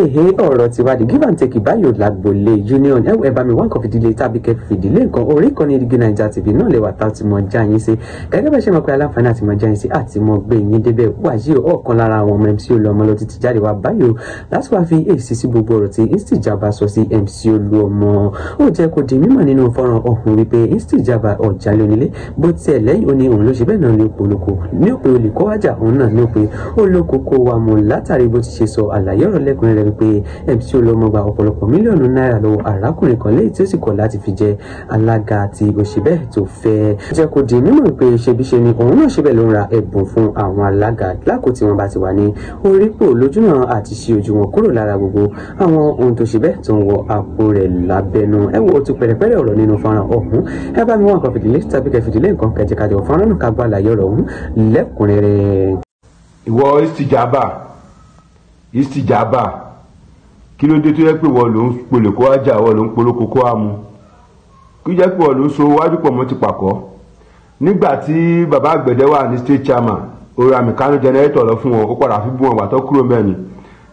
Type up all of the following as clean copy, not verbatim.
Ehe, ọ̀rọ̀ ti wá di give and take báyò lágboolé union. Ẹ ẹ bá mi wá nǹkan fìdílé tàbí kẹ́ fìdílé nǹkan. Orí ìkànnì Dígí Naija TV náà lè wà tá ti mọ já yín sí. Gẹ́gẹ́ bá ṣe mọ̀ pé aláǹfààní àti mọ já yín sí àti mọ gbé yín débẹ̀. Wàyí, ọ̀kan lára àwọn ọmọ MC Olúọmọ ló ti jáde wá báyò láti wá fi èsì sí gbogbo ọ̀rọ̀ tí Istijaba sọ sí MC Olúọmọ. Ó jẹ́ kó di mímọ̀ nínú fọ́nrán ọ̀hún wípé Istijaba ọ̀jálẹ̀ onílé bó tiẹ̀ lẹ́yìn, ó ní òun ló ṣe bẹ́ẹ̀ náà ní òpòlòkò ní òpè olè kó wájà, òun náà ní òpè olóko kó wa mú, látàrí bó ti ṣe sọ àlàyé ọ̀rọ̀ lẹ́kùnrin rẹ̀ wípé MC Olúọmọ gba ọ̀pọ̀lọpọ̀ mílíọ̀nù náírà lọ́wọ́ arákùnrin kan léyìí tí ó sì kọ̀ láti fi jẹ alága àti òṣìbẹ́ tó fẹ́. Jẹ́ kó di mímọ̀ wípé ṣebíṣe ni òun náà ṣe bẹ́ẹ̀ ló ń ra ẹ̀bùn fún àwọn alága lákò tí wọ́n bá ti wà ní orípò, lójúnà àti ṣí ojú wọn kúrò lára gbogbo àwọn ohun tó ṣe bẹ́ẹ̀ tó ń wọ àpò rẹ̀ lábẹ́nu. Ẹ wo otu pẹ̀rẹ̀pẹ̀rẹ̀ ọ̀rọ̀ nínú fọ́nrán ọ̀hún. Ẹ bá mi wá nǹkan fìdílé tàbí kẹ́ fìdílé nǹkan, kẹjẹ kájọ fọ́nrán náà ká gbọ́ àlàyé ọ̀rọ̀ ọ̀hún lẹ́kùnrẹ́rẹ́. Ìwọ Istijaba, Istijaba, kí ló dé tó yẹ pé wọ́n ló ń polè kó wájà, wọ́n ló ń polóko kó wá mu? Kí jẹ́ pé wọ́n ló ń so wájú pọ̀ mọ́ ti pàkọ́? Nígbà tí bàbá àgbẹ̀dẹ wà ní state chairman, ó ra Mikano generator lọ fún wọn, ó padà fi bú wọn wà tó kúrò mẹ́rin.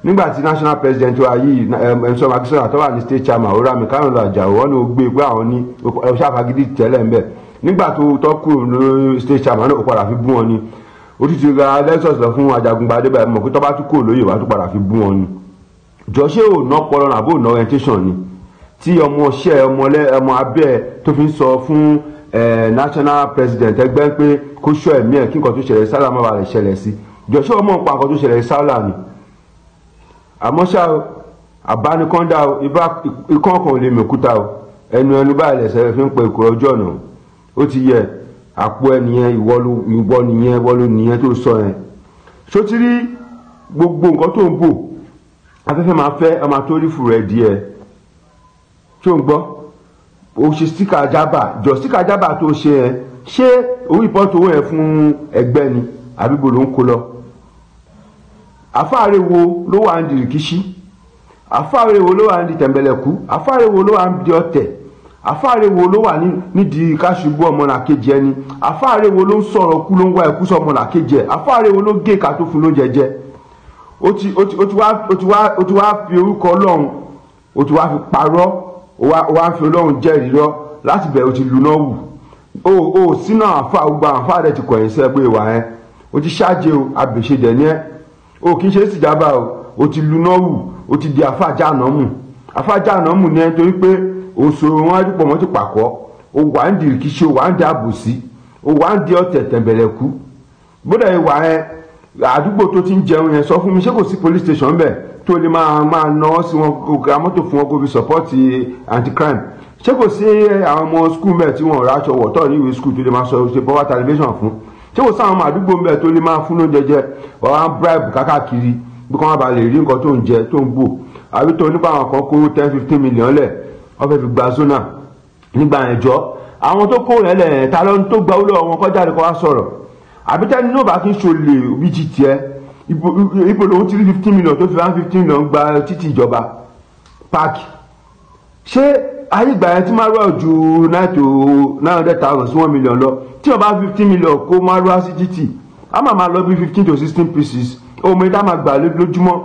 Nígbà tí national president wa yìí, MC Akínsọ́nà, tó wà ní state chairman, ó ra Mikano lọ àjà, wọ́n ní ó gbé pé àwọn ní ó ṣàfagídí tẹ́lẹ̀ ń bẹ̀. Nígbà tó tó kúrò ní state chairman náà, ó padà fi bú wọn ni. Ó tún ti ra Lexus lọ fún Ajagungbadé báyìí, mọ̀ pé tó bá tún kúrò lóyè wá, tó padà fi bú wọn ni. Jọ, ṣé ò ná ọpọlọ náà àbó ná orientation ni tí ọmọ ṣẹ́ ọmọ abẹ́ tó fi ń sọ fún national president ẹgbẹ́ pé kó ṣọ́ ẹ̀mí ẹ̀, kí nǹkan tó ṣẹlẹ̀ sálà má bàa lè ṣẹlẹ̀ sí? Jọ, ṣé ọmọ ń pa nǹkan tó ṣẹlẹ̀ sálà ni? Àmọ́ ṣá o, àbánikọ́ndà o, ikán kan ò lè mèkúta o. Ẹnu ẹnu báyìí lẹ̀sẹ̀ fi ń pe ìkúrọ̀ ojú ọ̀nà. Ó ti yẹ àpò ẹnìyẹn. Ìwọ nìyẹn, ìwọ ló nìyẹn tó sọ yẹn. Ṣó ti rí gbogbo nǹkan tó ń bò, afẹ́fẹ́ máa fẹ́ ọmọ tó rí fùrẹ̀ díẹ̀ tí ó ń gbọ́? O ṣe sticker jábà. Jọ, sticker jábà tó ṣe yẹn, ṣé o report owó yẹn fún ẹgbẹ́ ni, àbí bo ló ń kó lọ? Àfáàrẹ wo ló wà ń di rìkíṣí? Àfáàrẹ wo ló wà ń di tẹ̀m̀bẹ̀lẹ̀kú? Àfáàrẹ wo ló wà ń di ọ̀tẹ̀? Àfáàrẹ wo ló wà nídìí káṣubú ọmọlàkejì ẹni? Àfáàrẹ wo ló ń sọ̀rọ̀ kú, ló ń wá ẹkú sọ ọmọlàkejì ẹ̀? Àfáàrẹ wo ló gé ìka tó fún lóúnjẹ jẹ? Ó ti wá fi orúkọ Ọlọ́run, ó ti wá fi parọ́, ó wá fi Ọlọ́run jẹ́rìí rọ́ láti bẹ̀rẹ̀. Ó ti luná wù ó sínú àǹfà. Gbogbo àǹfà rẹ̀ ti kọ̀yìn sí ẹgbẹ́ ìwà yẹn. Ó ti ṣáàjẹ o, àbèṣe ní ẹ o, kì í ṣe síjàmbá o. Ó ti luná wù, ó ti di àfà jáànámù. Àfà jáànámù ní ẹ, torí pé òṣòro wọn á dúpọ̀ mọ́ ti pàkọ́. Ó wà ń di rìkíṣí, ó wà ń di àbòsí, ó wà ń di ọ̀tẹ̀ tẹ̀m̀bẹ̀lẹ̀kú. Bódà ìwà yẹn, àdúgbò tó ti ń jẹun yẹn, sọ fún mi, ṣé kò sí police station bẹ́ẹ̀ tó lè máa ná sí wọn, kó ra mọ́tò fún wọn, kó fi support anti-crime? Ṣé kò sí àwọn ọmọ school mẹ́ẹ̀ tí wọ́n rà aṣọ wọ̀ tọ́ ní ìwé school tó lè máa sọ ṣe power television fún? Ṣé kò sí àwọn ọmọ àdúgbò mẹ́ẹ̀ tó lè máa fún lóúnjẹ jẹ? Wọ́n á bribe kákàkiri bí kò wọ́n bá lè rí nǹkan tó ń jẹ tó ń bò, àbí tó nípa àwọn kan kó 10-15 million lẹ̀, wọ́n fẹ́ fi gba zona nígbà yẹn. Jọ, àwọn tó kó yẹn lẹ̀, ta ló ń tó gba owó lọ́wọ́ wọn? Kọjá kó wá sọ̀rọ̀. Àbí tẹ́ni náà bá kí n ṣòlè bí ti tiẹ̀, ibo lòun ti rí 15 million tó fi wá 15 million gba títì ìjọba páàkì? Ṣé ayé ìgbà yẹn tí márùwá ju 9 to 900,000 sí 1 million lọ, tí wọ́n bá 15 million kó márùwá sí títì, á máa lọ bí 15 to 16 pieces omi tá máa gbà lójúmọ́,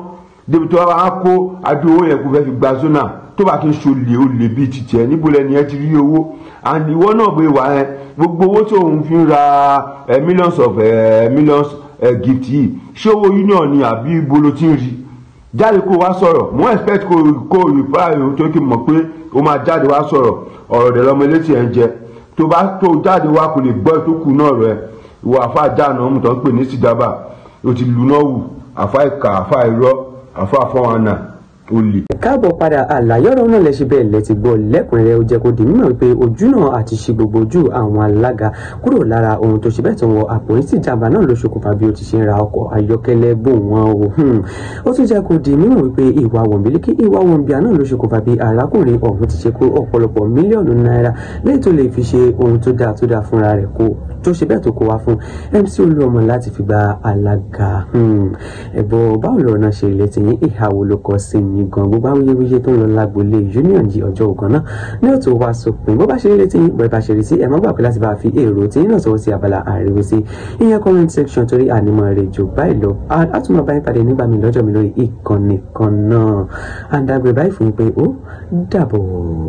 débi tó wá kó adó owó yẹn kó fẹ́ fi gba zona? Tó bá kí n ṣòlè olè bíi ti tiẹ̀, níbo lẹni ẹ ti rí owó? And ìwọ náà bóyá wà ẹ, gbogbo owó tí òun fi ń ra millions of millions gift yìí, ṣé owó union ni, àbí ibo ló ti ń rí? Jáde kó wá sọ̀rọ̀. Mo expect kó reply o, tó kí n mọ̀ pé o máa jáde wá sọ̀rọ̀. Ọ̀rọ̀ dẹ̀ lọ́mọ elétí ẹ̀ ń jẹ. Tó bá tó jáde wá, kò lè gbọ́ tó kù náà rẹ̀. Ìwọ àfa jáàná ọmọ tó ń pè ní síjábà, o ti lu náà wù, àfa ìkà, àfa irọ́, àfa fọ́wọ́nà, olè. Káàbọ̀ padà. Àlàyé ọ̀rọ̀ náà lẹ́sẹ̀ bẹ́ẹ̀ lẹ́ti gbọ́ lẹ́kùnrẹ́rẹ́. Ó jẹ́ kó di mímọ̀ wípé ojú náà àti ṣe gbogbo ojú àwọn alága kúrò lára ohun tó ṣe bẹ́ẹ̀ tó ń wọ àpò ní tìjàmbá náà ló ṣokùnfà bí ó ti ṣe ń ra ọkọ̀ ayọ́kẹ́lẹ́ bò wọ́n o. Ó tún jẹ́ kó di mímọ̀ wípé ìwà wọ̀nbílíkì, ìwà wọ̀nbíà náà ló ṣokùnfà bí arákùnrin ọ̀hún ti ṣe kó ọ̀pọ̀lọpọ̀ mílíọ̀nù náírà léyìí tó lè fi ṣe ohun tó dáa tó dáa fúnra rẹ̀, kó tó ṣe bẹ́ẹ̀ tó kó wá fún MC Olúọmọ láti fi gba alága. Ẹ̀bọ̀, báwo lọ̀rọ̀ náà ṣe létí yín? Ìhà wo ló kọ sí yín? ẹ̀yin gan gbogbo awuyewuye tó ń lọ lágboolé union yìí ọjọ́ ògan náà ní òtún wá sópin. Bó bá ṣe létí yín, bó bá ṣe rí sí, ẹ má gbàgbé láti bá fi èrò tí yín náà sọ̀rọ̀ sí abala àríwísí, ìyẹn comment section, torí ànímọ̀ rẹ̀ jù báyìí lọ. Á tún máa bá yín pàdé nígbà mi lọ́jọ́ mi lórí ìkànnì kan náà. À ń dágbére báyìí fún yín pé ó dàbọ̀.